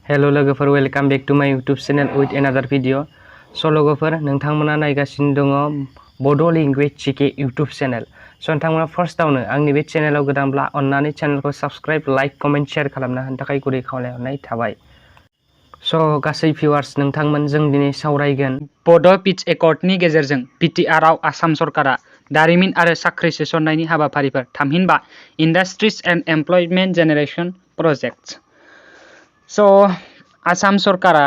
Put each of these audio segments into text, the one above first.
Hello लोगोफोर, welcome back to माय YouTube channel with एनादार video. स' लोगोफोर, नोंथांमोना नायगासिनो दङ बड' लेंगुवेज जिके यूट्यूब चैनल। स' नोंथांमोना फार्स्टआवनो आंनि बे चैनलाव गोदानब्ला अन्नानै चैनलखौ साबस्क्राइब, लाइक, कमेन्ट, शेयार खालामना होनो थाखाय गुरै खावलायहरनाय थाबाय। स' गासै भिउवार्स, नोंथांमोन जों दिनै सावरायगोन बड' पिच एकर्डनि गेजेरजों B.T.R आव आसाम सरकारा दारिमिन आरो साख्रि सोसननायनि हाबाफारिफोर थामहिनबा इन्डास्ट्रिज एन्ड एमप्लयमेन्ट जेनेरेशन प्रजेक्ट्स। स' आसाम सरकारा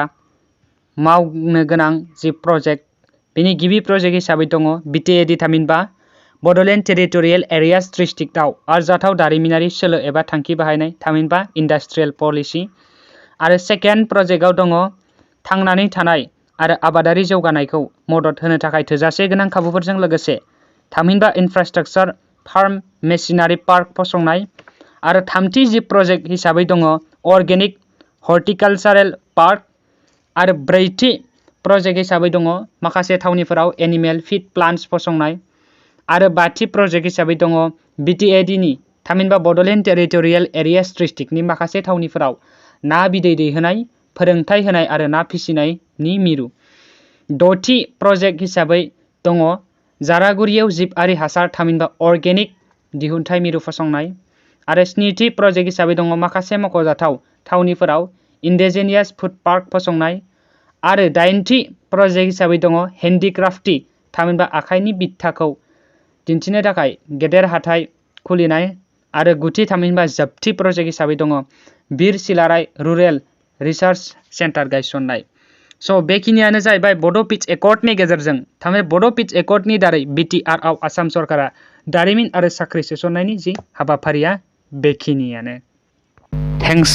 मावनो गोनां जि प्रजेक्ट, बेनि गिबि प्रजेक्ट हिसाबै दङ B.T.R थामहिनबा बड'लेण्ड टेरिटरियेल एरियाज डिस्ट्रिक्टआव आरजाथाव दारिमिनारि सोलो एबा थांखि बाहायनाय थामहिनबा इन्डास्ट्रियेल पलिसि। आरो सेकेन्ड प्रजेक्टआव दङ थांनानै थानाय आरो आबादारि जौगानायखौ मदद होनो थाखाय थोजासे गोनां खाबुफोरजों लोगोसे थामहिनबा इनफ्रास्ट्राक्चार फार्म मेसिनारि पार्क फसंनाय। आरो थामथि जि प्रजेक्ट हिसाबै दङ अर्गेनिक हर्टिकालचारेल पार्क। आरो ब्रैथि प्रजेक्ट हिसाबै दङ माखासे थावनिफोराव एनिमेल फिड प्लान्ट्स फसंनाय। आरो बाथि प्रजेक्ट हिसाबै दङ B.T.R थामहिनबा बड'लेण्ड टेरिटरियेल एरियाज डिस्ट्रिक्टनि माखासे थावनिफोराव ना बिदै दैहोनाय, फोरोंथाय होनाय आरो ना फिसिनायनि मिरु। द'थि प्रजेक्ट हिसाबै दङ जारागुरियाव जिबआरि हासार थामहिनबा अर्गेनिक दिहुनथाय मिरु फसंनाय। आरो स्निथि प्रजेक्ट हिसाबै दङ माखासे मख'जाथाव थावनिफोराव इन्डिजिनियास फुड पार्क फसंनाय। आरो दाइनथि प्रजेक्ट हिसाबै दङ हेन्डिक्राफ्टि थामहिनबा आखाइनि बिथाखौ दिन्थिनो थाखाय गेदेर हाथाइ खुलिनाय। आरो गुथि थामहिनबा जोबथि प्रजेक्ट हिसाबै दङ बिर सिलाराय रुरेल रिसार्च सेन्टार गायसननाय। स' बेखिनियानो जाहैबाय बड' पिच एकर्डनि गेजेरजों थामहिनबा बड' पिच एकर्डनि दारै B.T.R आव आसाम सरकारा दारिमिन आरो साख्रि सोसननायनि जि हाबाफारिया बेखिनियानो। थेंक्स।